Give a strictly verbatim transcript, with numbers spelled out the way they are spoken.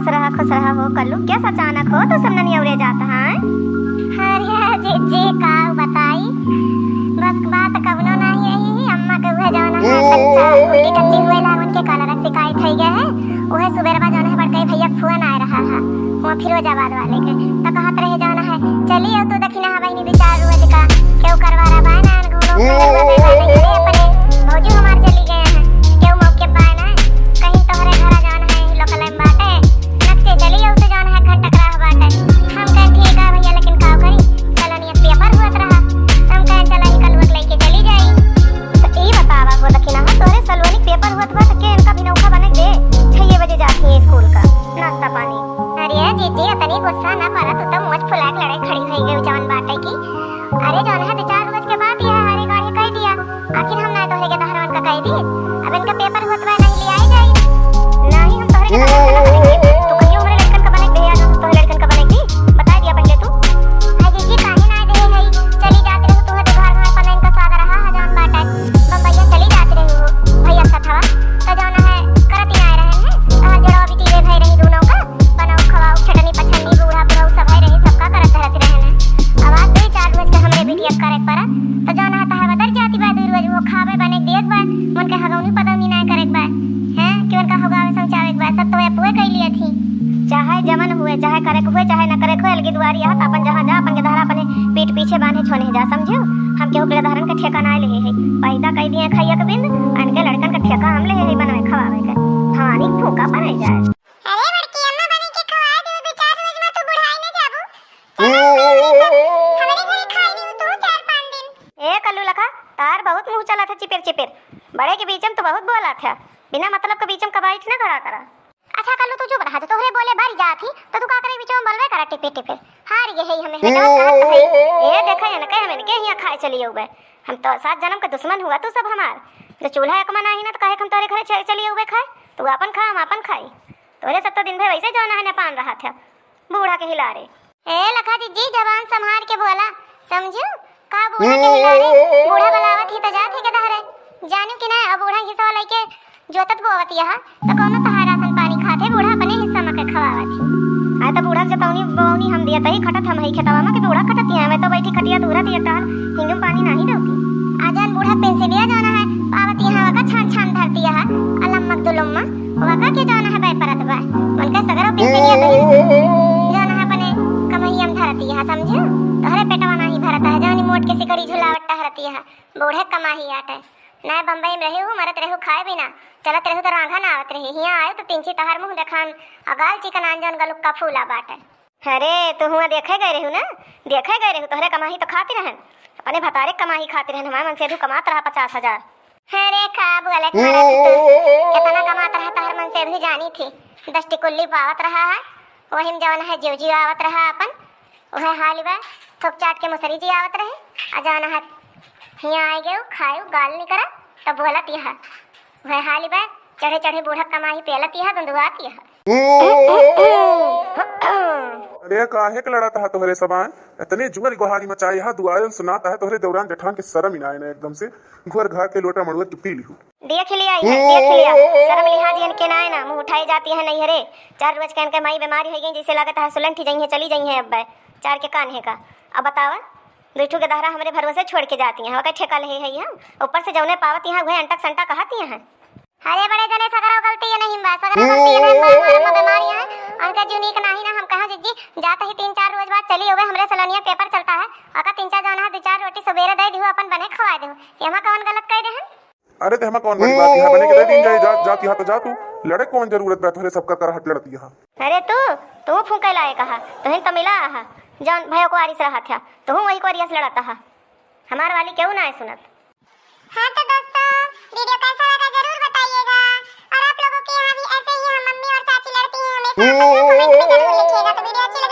खुश रहा, खुश रहा हो कल्लू। क्या अचानक हो तू सब ननियौरे जात है? अरे जिज्जी, का बताई, बस बात कवनो नहीं यही, अम्मा के उहे जौन है, कच्चा उल्टी टट्टी हुए ला, उनके काला रंग शिकायत है गए है। उहे सुबेरवा जौन है बड़कई भैया फोन आए रहा है, वो फिरोजाबाद वाले के, तो कहत रहे जौन है, चली आओ तू दखिना बहिनी दो चार रोज का, केहू करवारा बाय ना, घूमो फिरो, अपने भौजी हमार चली गए हैं, केहू मौके बाय ना, कहीं तोहरे घरा जौन है लोकल में बाटे, नक्शे चली आओ तो जौन है घंटा रहा बाटे। हम कहे ठीक है भैया, लेकिन का करी, चलो नियत पेपर होत रहा, हम कहे चला ही कलुआ के लेके चली जाई। तो ई बतावा हो दखिना, तोहरे सलोनी पेपर होत बा, तो के इनका बिनौखा बने दे, छह बजे जाती है स्कूल का नाश्ता पानी। अरे जिज्जी, इतनी गुस्सा ना करा, तू तो मुँह फुला के लड़ाई खड़ी हो गई जौन बाटे की। अरे जौन है दो चार रोज के बाद यह हरे गाड़ी कह दिया, आखिर हम ना तोहरे के दहरवन का कह दी, अब इनका पेपर होत बा नहीं लियाई जाई। नहीं, हम तोहरे के दहरवन का ना बने दी, तू कहियो हमरे लड़कन का बने दे, आज हम तोहरे लड़कन का बने दी, बताई दिया पहले तू। अरे जिज्जी, काहे ना दे है, चली जात रहू तू, है तो घर घर पर इनका स्वाद रहा है जौन बाटे, बम्बैया चली जात रहू, भैया साथवा, तो जौन है करत ही ना रहे हैं, तोहर जोड़वा बिटी रे भाई रही दोनों का, बनाओ, खवाओ, छटनी, पछन्नी, बूढ़ा, बुढ़ऊ, सभे रही, सबका करत धरत रहन। अब आज दुई चार रोज के हमरे बिटिया करे के पड़ा, तो जौन है तहार बदर जाती बा, दुई रोज वो खावे बने देख बा, उनके हगौनी पदौनी ना करे के बा, हैं, कि उनका हगावे समझावे के बा, सब तो अपुए कई लिया थी। चाहे जमन हुए, चाहे करे के हुए, चाहे न करे के हुए, अलगी दुआरी है, तो अपन जहाँ जा, अपन के दहरा अपने पीठ पीछे बांधे छोने जा, समझो? हम केहू के दहरन के ठेका ना ले है, पैदा कई दिए खाइया के बिंद, इनके लड़कन के ठेका हम ले है, बनवे खवावे के, भवानी फूका पड़े जाए। अरे बड़की अम्मा बने के खवाए दे, दो चार रोज में तू बुढ़ाई न जाबू। चलो, हमरे घरे खाई रही तू चार पाँच दिन। ए कल्लू लखा, तार बहुत मुँह चलत है चिपिर चिपिर। बड़े के बीच में तू बहुत बोलत है, बिना मतलब के बीच में कबाइठ ना खड़ा करा। अच्छा कल्लू, तू चुप रहा, जो तोहरे बोले बारी जात ही, तो तू का करे बीच में बोलबे करा टिपिर टिपिर। हार गए है हमें, हटाओ, कहत तो है। ए देखा है ना, कहे हमें के हियाँ खाए चली अउबे। हम तो सात जन्म के दुश्मन हुआ तू सब हमार। जो चूल्हा एक मना ही ना, तो कहे हम तोहरे घरे च-, चली अउबे खाए, तू आपन खा, हम आपन खाई। तोरे सब तो दिन भर वैसे जौन है न पान रहा था, बूढ़ा के हिलारे। ए लखा जिज्जी, जबान संभार के बोला, समझू? का बूढ़ा के हिलारे? बूढ़ा बलावत ही तो जात ही के दहरे। जानू कि ना, अब बूढ़ा हिस्सा लइके जोतत बोवत यह, तो कौनो तहार राशन पानी खाते बूढ़ा अपने हिस्सा में के खवावत ही। आए तो बूढ़ा के जतौनी बौनी हम दिया तही खटत हम ही खेतवा में कि बूढ़ा खटत यहाँ, मैं तो बैठी खटिया दूरा दिया टहल, हिंगम पानी नहीं डौती। आ जान बूढ़ा पेंसिलिया जाना है, पावत यहाँ वका छान छान धरती है, अलम्मक दुलुम्मा। वका के जौन है बै परत बा। उनके सगरो पेंसिलिया बहिन जौन है अपने कमहिया में धरती है, समझू? तोहरे पेटवा नाही भरत है, जौन मोट के सिकड़ी झुलावत टहरती है। बूढ़े कमाही आटे। नाय बम्बई में रहे हूँ, मरत रहू खाए बिना। चलत रहू तो रांघा ना आवत रही। हियाँ आयो तो तिनछी तहार मुँह देखान, आ गाल चिकनान जौन गलुक्का फूला बाटे। अरे, तू हुआं देखे गए रहू ना? देखे गए रहू, तोहरे कमाही तो खाती रहन। अपने भतारे के कमाही खाती रहन, हमारे मनसेधू कमात रहा पचास हजार। अरे, का बोलत मारा तू? कितना कमात रहा तोहर मनसेधू जानी थी। दस टिकुल्ली पावत रहा है, वही में जौन है जिव जिव आवत रहा अपन। वह हाल बा, थोक चाट के मुसरी जी आवत रहे, आ जौन है हियाँ आए गए, खाए, गाल निकरा, तब बोलत यह। वह हाल बा, चढ़े चढ़े बूढ़ा कमाही पेलत यह, दुंदुआत यह। अरे काहे के लड़त हा तोहरे सबान? इतने जुअर गोहारी मचाए हा, दुआरन सुनात हा तोहरे दौरान जेठान के शरम ही ना आए ना एकदम से। घोर घार के लोटा मड़ुआ के पी लिहू। देख लिया इहे, देख लिया। शरम लिहाज इनके ना आए ना, मुँह उठाए जाती है नहीं हरे। चार रोज के इनके माई बीमारी हो गई, जैसे लागत है सुलंठी जइहे, चली जइहे अब चार के कान्हे का। अब बतावा, दुई ठू के दहरा हमरे भरोसे छोड़ के जाती हैं, ओकर ठेका ले है हम। ऊपर से जौने पावत यहाँ उहे अंटक संटा कहत यहाँ। अरे बड़े जने, सगरो गलती ये नहीं बा, सगरो गलती ये नहीं बा, हमार अम्मा बीमारी है, उनका जीव नीक नाही ना, हम कहा जिज्जी, जात ही तीन चार रोज बाद चली अउबे, हमरे सलोनिया पेपर चलता है, ओका तीन चार जौन है, दो चार रोटी सुबेरे दे दिहु, अपन बने खवाए दिहु, ये हम कौन गलत कह दे हैं? अरे ते हम कौन बड़ी बात यहाँ बने के दे दीन जाए, जा, जाती हा तो जा तू, लड़े कौन जरूरत बा तोहरे सबका करहट लड़ती हा। अरे तू, तू फूंके लाए कहा, तुहिन तो मिला आहा, जौन भयो को आरिस रहा था, तू वही को आरिस लड़ता हा, हमार वाली क्यों ना है सुनत। हाँ तो दोस्तों, वीडियो कैसा लगा जरूर बताइएगा। और आप लोगों के यहाँ भी ऐसे ही हम मम्मी और चाची लड़ती हैं हमेशा, आप लोग comment में जरूर लिखिएगा। तो वीडियो अच्छी लगी